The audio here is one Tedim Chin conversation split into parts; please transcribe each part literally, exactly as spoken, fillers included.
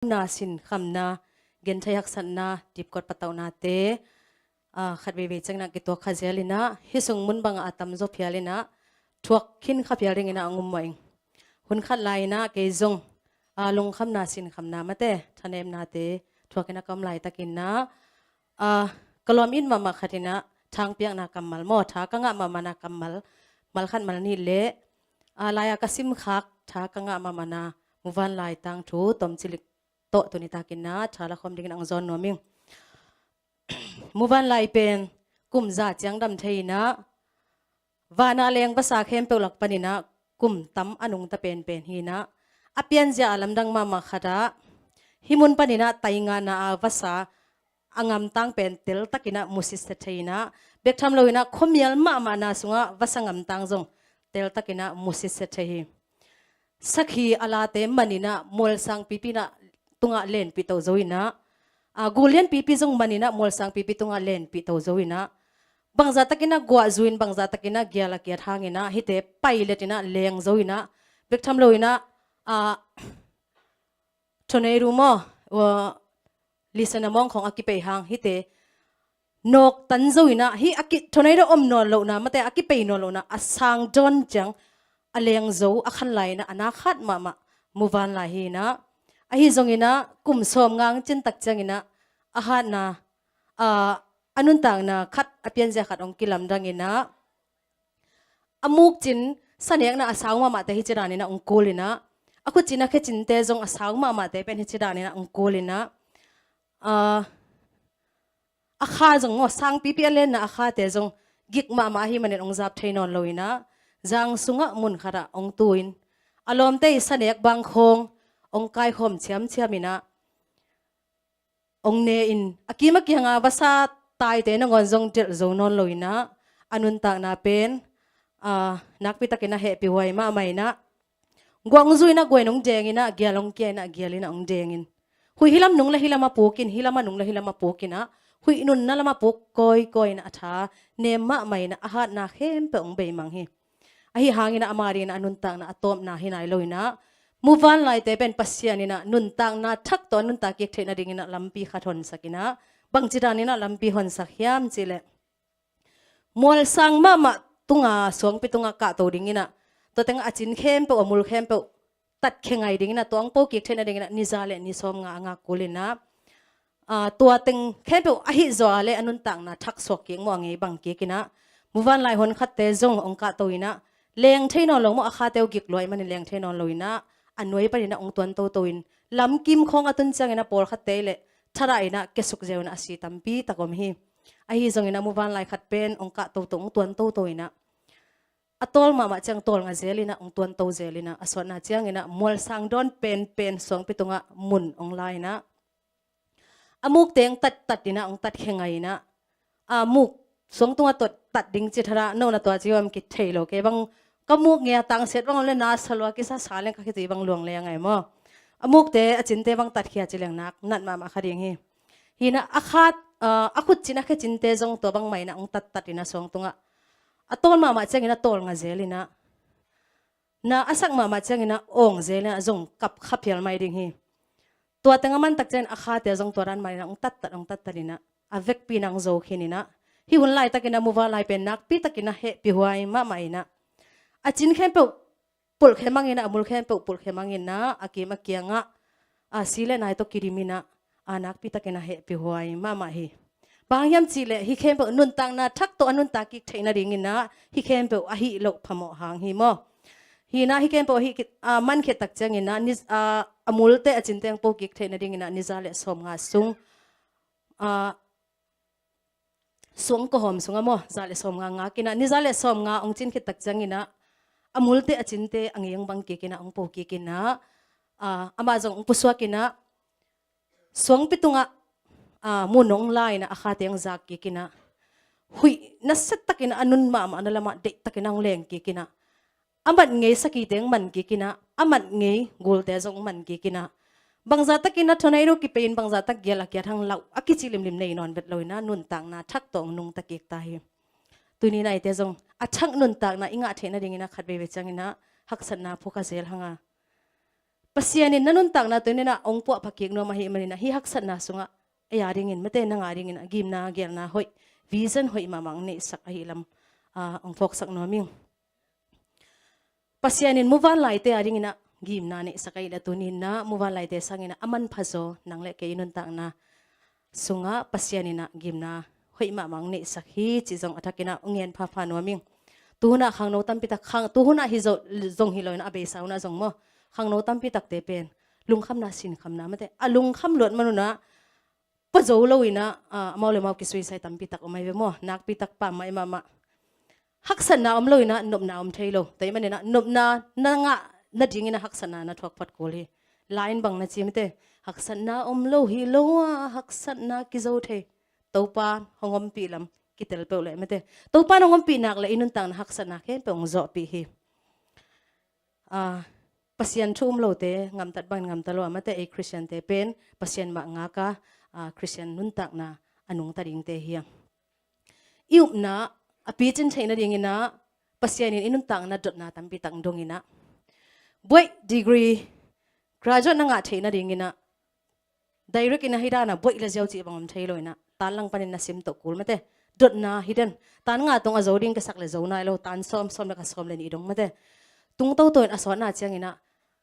na sinkhamna, genthei haksatna, dipkot patauhnate, a, khat veivei ciangin ah kituak kha zel in ah, hih sung mun bangah a tamzaw phial in ah, thuak khin kha phial dingin ah hong um mawh ing. Hun khat lai in ah kei zong, a, lungkhamna sinkhamna mate, thanemnate thuak in ah ka om laitakin ah, a, ka lawm it mahmah khat in ah thangpiakna kammal maw, tha ka ngah mahmahna kammal, mal khat mal nih leh, a, lai-a ka simkhak tha ka ngah mahmahna muvanlai tangthu tawmcilik tawh tuni takin ah tha lakhawm dingin hong zawn nuam ing. Muvanlai pen kum za ciang dam thei in ah, vana leng vasa khempeuh lak panin ah kum tam a nungta penpen hi in ah, a pianzia a lamdang mahmah khat ah, hih mun panin ah taingana a vasa a ngamtang pen teltakin ah musitsia thei in ah, bek tham loin ah khuamial mahmahna sungah vasa ngamtang zong teltakin ah musitsia thei hi. Sakhi a late man in ah mualsang pipi in ah tungah lenpih to zo in ah, a, gul lianpipi zong man in ah mualsang pipi tungah lenpih to zo in ah, bangzah takin ah guah zu in, bangzah takin ah gial a kiat hangin ah hihte pailet in ah leng zo in ah, bek tham loin ah, a, tornado maw, a, listen a mawng khawng a kipei hang hihte nawktan zo in ah, hih a ki, tornado om nawn lohna mate, a kipei nawn lohna a sang dawn ciang a leng zo, a khan lai in ah a na khat mahmah muvanlai hi in ah, ahi zongin ah kum sawm ngang cin tak ciangin ah a hatna, a, a nuntakna khat, a pianzia khat hong kilamdang in ah, a mukcin sanekna a sau mahmahte hih ci danin ah hong kul in ah, a khutcin a khecinte zong a sau mahmahte pen hih ci danin ah hong kul in ah, a, a kha zong maw, sangpipi a lenna a khate zong gik mahmah ahih manin hong zap thei nawn lo in ah, zang sungah mun khatah hong tu in, a lawmte i sanek bang khawng hong kaikhawm ciamciam in ah, hong ne in, a kim a kianga vasa taite nangawn zong delh zo nawn lo in ah, a nuntakna pen, a, nakpi takin ah hehpihhuai mahmah in ah, guah hong zu in ah guah in hong deng in ah, gial hong kia in ah gial in ah hong deng in, huih hih lam nung le hih lam a puk in, hih lam a nung le hih lam a puk in ah, huih nunna lam a puk kawikawi in ah a tha nem mahmah in ah, a hatna khempeuh hong beimang hi. Ahi hangin ah ama dingin ah a nuntakna a tawpna hi nai lo in ah, muvanlaite pen Pasian in ah nuntakna thak tawh a nuntak kik theih nadingin ah lampi khat honsak in ah, bangci danin ah lampi honsak hiam cih leh, mualsang mahmah tunga, suangpi tunga kahto dingin ah, tua tengah a cin khempeuh, a mul khempeuh tatkhia ngai dingin ah, tua hong po kik theih nadingin ah ni za le ni sawmnga a ngak kul in ah, a, tua teng khempeuh a hih zawh a leh a nuntakna thak suak kik maw, a ngei bang kik in ah, muvanlai honkhatte zong hong kahto in ah, leng thei nawn lo maw, a khate uh gik lua ahih manin leng thei nawn lo in ah, a nuai panin ah hong tuan toto in, lamkim khawng a tun ciangin ah pawlkhatte leh thadah in ah kia suk ziau in ah a si tampi tak om hi. Ahi zongin ah muvanlai khat pen hong kahtoto, hong tuan toto in ah, a tawl mahmah ciang tawlnga zel in ah hong tuanto zel in ah, a suahna ciangin ah mualsang dawn penpen suangpi tungah mun hong la in ah, a mukte hong tattat in ah, hong tatkhia ngai in ah, a, muk suang tungah tua tat ding ci thadah, no na tua ci om kithei lo, kei bang ka muk ngei a tangsiat bang om le na sa lua, kisa sa leng ka khitui bang luang le a ngai maw. A mukte, a cinte bang tatkhia ci leng nak nat mahmah kha ding hi. Hi in ah a khat, a, a khutcin a khecinte zong tua bangmah in ah hong tattat in ah suang tungah, a tawl mahmah ciangin ah tawlnga zel in ah, na a sak mahmah ciangin ah awng zel in ah zong kap kha phial mai ding hi. Tua teng a man tak ciangin a khate zong tua dan mah in ah hong tattat, hong tattat in ah, a vekpi in ah hong zo khin in ah, hih hun laitakin ah muvanlai pen nakpi takin ah hehpihhuai mahmah in ah, a cin khempeuh pulhkhia mang in ah, a mul khempeuh pulhkhia mang in ah, a kim a kiangah, a, si le nai tawh kidim in ah, a, nakpi takin ah hehpihhuai mahmah hi. Bang hang hiam cih leh hih khempeuh nuntakna thak tawh a nuntak kik theih nadingin ah hih khempeuh a hih loh phamawh hang hi maw. Hi in ah hih khempeuh a hih khit, a, man khit tak ciangin ah ni, a, a multe a cinte hong po kik theih nadingin ah ni za le sawmnga sung, a, suang kawhawm sungah maw, za le sawmnga ngak in ah, ni za le sawmnga hong cin khit tak ciangin ah, a multe a cinte a ngei hong bang kik in ah, hong po kik in ah, a, amah zong hong pusuak in ah, suangpi tungah, a, mun hong la in ah, a khate hong zak kik in ah, huih nasia takin ah a nun mahmahna lamah deih takin ah hong leng kik in ah, a mat ngei sakite hong man kik in ah, a mat ngei gulte zong hong man kik in ah, bangzah takin ah tornado kipei in, bangzah tak gial a kiat hang lauh a kici limlim nei nawn vet lo in ah, nuntakna thak tawh hong nungta kik ta hi. Tuni in ah eite zong a thak nuntakna i ngah theih nadingin ah khat veivei ciangin ah haksatna phu kha zel hang a, Pasian in na nuntakna tuni-in ah hong puahpha kik nuam ahih manin ah hih haksatna sungah ei a dingin, mate, nang a dingin ah gimna, geelna hoih, vision hoih mahmah hong neihsak ahih lam, ah, hong phawksak nuam ing. Pasian in muvanlaite a dingin ah gimna neihsak ahih leh tuni-in ah muvanlaite sangin ah a manpha zaw nang le kei i nuntakna sungah Pasian in ah gimna hoih mahmah hong neihsak hi cih zong a thakin ah hong ngen phapha nuam ing. Tuhun ah khangno tampi tak, khang, tuhun ah hi zo, zong hi lo-in ah a beisa hun ah zong maw, khangno tampi takte pen lungkhamna, sinkhamna, mate, a lungkham luat man un ah pua zo lo-in ah, ah, amau le amau kisuicide tampi tak om ahi ve maw. Nakpi tak pammaih mahmah. Haksatna om lo-in ah nopna om thei lo. Tua ahih manin ah nopna na ngah nadingin ah haksatna na thuak phot kul hi. Line bang na ci, mate, haksatna om lo hi lo a, haksatna kizo thei. Topa hong ompih lam kitel peuh leh, mate, Topa hong ompih nak leh i nuntakna haksatna khempeuh hong zawhpih hi. Ah, Pasian thu um lote ngamtat bangin ngamta lo a, mate, ei Khristiante pen Pasian mah ngak a, ah, Khristian nuntakna a nungta dingte hi a. I upna a picin theih nadingin ah Pasian in i nuntakna dotna tampi tak dongin ah, buaih, degree, graduate na ngah theih nadingin ah direct in ah hih dan a buaih le ziau cih bang om thei lo-in ah, tan lang panin na sim toh kul, mate, dotna hi den. Tan nga tung a zo ding ka sak le zo nai lo, tan sawm, sawm le khat, sawm le nih dong, mate. Tung toto in a sawtna ciangin ah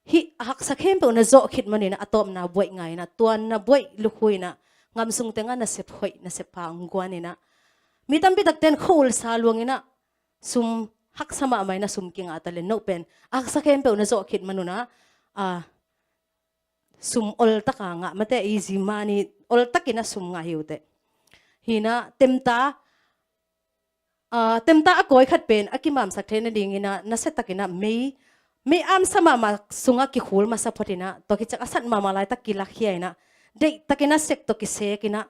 hih a haksa khempeuh na zawh khit manin ah a tawpna buaih ngai-in ah, tua na buaih lukhu-in ah ngam sung tengah nasep hoih, nasep pha hong guan-in ah, mi tampi takte in khua-ul sa luang-in ah sum haksa mahmah-in ah sum kingah ta leh, note pen, a haksa khempeuh na zawh khit man un ah, ah, sum oltak a ngah, mate, easy money, oltakin ah sum ngah hi uh teh. Hi-in ah temta, ah, temta a kawi khat pen a kimamsak theih nadingin ah nasiatakin ah mei, mei amsa mahmah sungah kikhul masa phot-in ah, tua khit ciang a sat mahmah laitak kilakkhia-in ah, deihtakin ah sek tawh kisek-in ah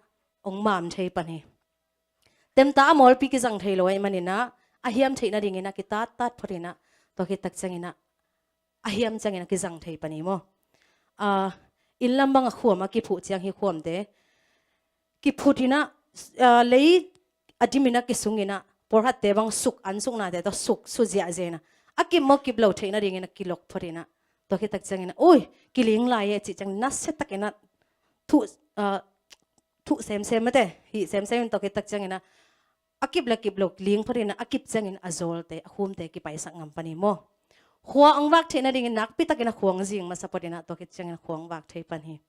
hong mam thei pan hi. Temta a mawlpi kizang thei lo ahih manin ah a hiam theih nadingin ah kitattat phot-in ah, tua khit tak ciangin ah a hiam ciangin ah kizang thei pan hi maw. Ah, inn lam bang a khuam a kiphuh ciang, hih khuamte kiphut-in ah, ah, lei a dim-in ah kisung-in ah, pawlkhatte bang suk, an suknate tawh suk, su ziahziah-in ah, a kip maw kip lo theih nadingin ah kilok phot-in ah, tua khit tak ciangin ah, ui, kiling lai e cih ciang nasiatakin ah thuh, ah, thuh semsem, mate, hih semsem-in, tua khit tak ciangin ah a kip le kip lo ling phot-in ah, a kip ciangin a zawlte, a khumte kipaisak ngam pan hi maw. Khua hong vak theih nadingin nakpi takin ah khua hong zing masa phot-in ah, tua khit ciangin ah khua hong vak thei pan hi.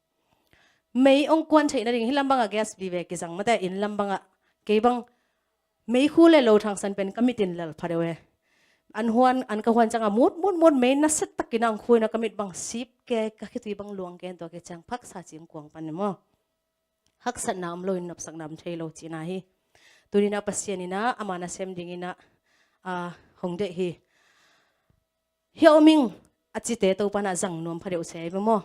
Mei hong kuan theih nading, hih lam bang a gas vive kizang, mate, inn lam bang ah, kei bang meikhu le lo thangsan pen ka mit in lel pha deuh e. An huan, an ka huan ciang a mut mut mut mei nasiatakin ah hong khu-in ah ka mit bang sip ke, ka khitui bang luang ke, tua khit ciang phaksa ci hong kuang pan hi maw. Haksatna om loin nopsakna om thei lo cihna hi. Tuni-in ah Pasian in ah ama nasem dingin ah, ah, hong deih hi. Hih om ing a cite Topa in ah zang nuam pha deuh se hi maw.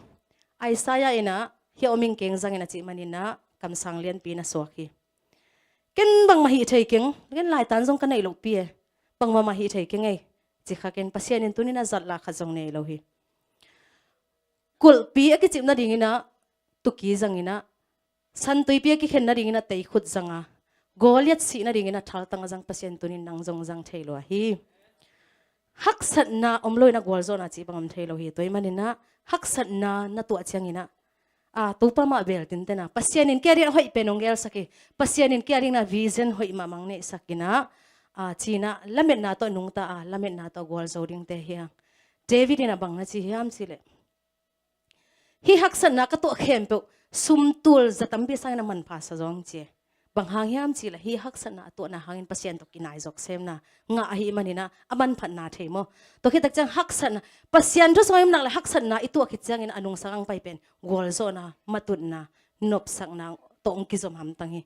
Isaiah in ah hih om ing keng zang in a cih manin ah kamsang lianpi na suak hi. Ken bangmah hih thei keng, ken laitan zong ka neih lohpi e, bangmah mah hih thei keng ei, ci kha ken. Pasian in tuni-in ah zatla khat zong nei lo hi. Kulhpi a kicip nadingin ah tuki zang in ah, santuipi a kikhen nadingin ah teikhut zang a, Goliath sih nadingin ah thaltang a zang Pasian tuni-in nang zong zang thei lua hi. Haksatna om loin ah gualzawhna cih bang om thei lo hi. Tua ahih manin ah haksatna na tuah ciangin ah, ah, Topa mah bel tinten a, Pasian in kei a dingin a hoih pen hong gelsak hi, Pasian in kei a dingin ah vision hoih mahmah hong neihsak in ah, ah, ci-in ah lametna tawh nungta a, lametna tawh gualzo dingte hi hang. David in ah bang na ci hiam cih leh, hih haksatna ka tuah khempeuh sumtul za tampi sangin a manpha sa zaw ing, ci e. Bang hang hiam cih leh hih haksatna a tuahna hangin Pasian tawh kinaizawk semna ngah ahih manin ah a manphatna thei maw. Tua khit tak ciang haksatna, Pasian thu sungah i om nak leh haksatna i tuah khit ciangin a nungsak hong pai pen gualzawhna, matutna, nopsakna tawh hong kizom hamtang hi.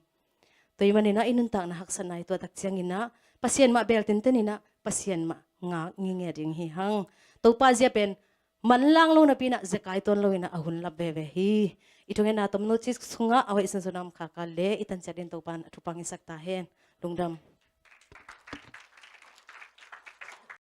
Tua ahih manin ah i nuntakna haksatna i tuah tak ciangin ah Pasian mah bel tinten in ah, Pasian mah ngak ngitnget ding hi hang. Topa zia pen manlang lo napi-in ah zekai tuan loin ah a hun lap veve hi. I thungetna tomno cik sungah a hoih sunsun a om khak a, le i tanciat dingin Topa in a thupha hong hisak ta hen. Lungdam.